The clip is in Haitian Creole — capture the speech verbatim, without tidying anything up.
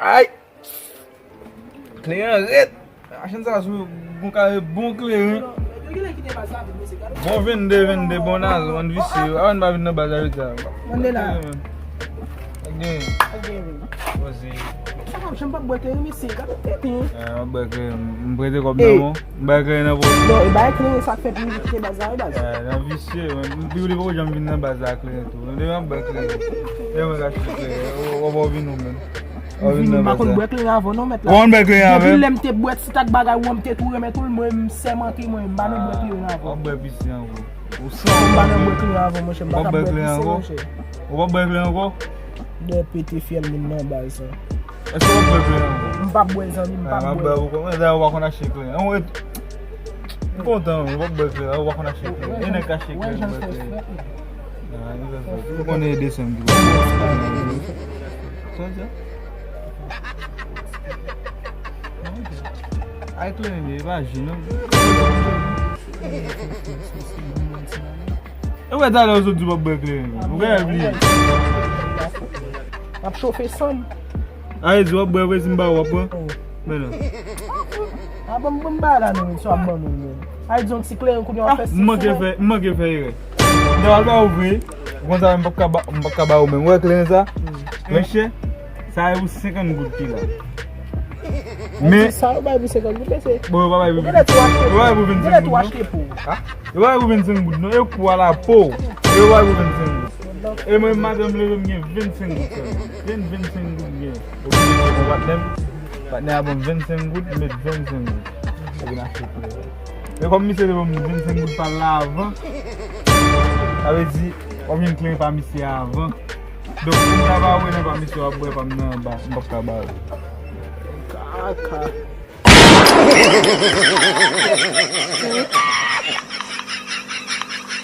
Ay! Kleren ret! Machann sa sou bon kare bon kleren. Bon vennde, vennde, bon nazon, ann visye yo. Avan n pa vin nan baz la, vit sa. Mande la. Ak gen. Ak gen. Poze. Sa pa janm pa bwè kleren, mesye, gade tete. Ah, m bwè kleren, m prete kòb nan men w. M bwè kleren nan poze. Non, e bay kleren sa k fè pou m kite baz la, wi, baz. Ah, nan visye, men. M pi ou li poko janm vin nan baz la kleren tou. Depi m bwè kleren. E mwen ka achte kleren. Ou, ou, ou vin ou menm. M vini, m pa konn bwè kleren avan non, mèt la. Ou konn bwè kleren avan? Depi lè m te bwè ti tak bagay ou an, m te tou renmen tou l, mwen, m sèmante mwen, m pa nan bwè kleren avan. W ap bwè pisi ankò. Ou san. M pa nan bwè kleren avan, monchè, m pa ka bwè pisi, monchè. Ou p ap bwè kleren ankò? Dè pete fyèl moun nan baz sa. Èske w p ap bwè kleren ankò? M p ap bwè, zanmi, m p ap bwè. Ah, m ap bwè pou kòman, dayè ou pa konn achte kleren. M kontan, wi, w ap bwè kleren, ou pa konn achte kleren. E nèg k achte kleren, bwè kleren. Ah, nou fè fòs. Ou konnen e de sè m ki ba. Sa w di? Ay, kleren, e pa ji, non. E wè talè ou sot di w ap bwè kleren. Ou genlè bliye. M ap chofe san m. A, e di w ap bwè, vre, si m ba ou, w ap pran? Men non. A, ban m, ban m bay la non, men, si w ap ban nou, men. A, e di yon ti kleren kounye a w ap fè sis. M manke fè, m manke fè erè. M ta pral ba ou vre. Ou konn sa, m p ap ka ba, m p ap ka ba ou menm. Ou wè kleren sa? Kleren chè? Sa e pou senkant goud ki la. Men sa yo bay pou senkant goud, mesye. Bon, yo pa bay pou vennsenk goud. Yo bay pou vennsenk goud, non. Yo bay pou vennsenk goud, non. E kou a la po. Yo bay pou vennsenk goud. E mwen, maten m leve, m gen vennsenk goud sèlman. Vennsenk goud m gen. Oblije fè bon patnè m. Patnè a ban m vennsenk goud, m met vennsenk goud. Epi n achte kleren. E kòm misye te ban m vennsenk goud pa l la avan, sa vle di, w ap jwenn kleren pa misye avan. Donk, si m ta ba ou nan pa misye, w ap bwè pa m nan anba, m p ap ka ba ou. Kaka.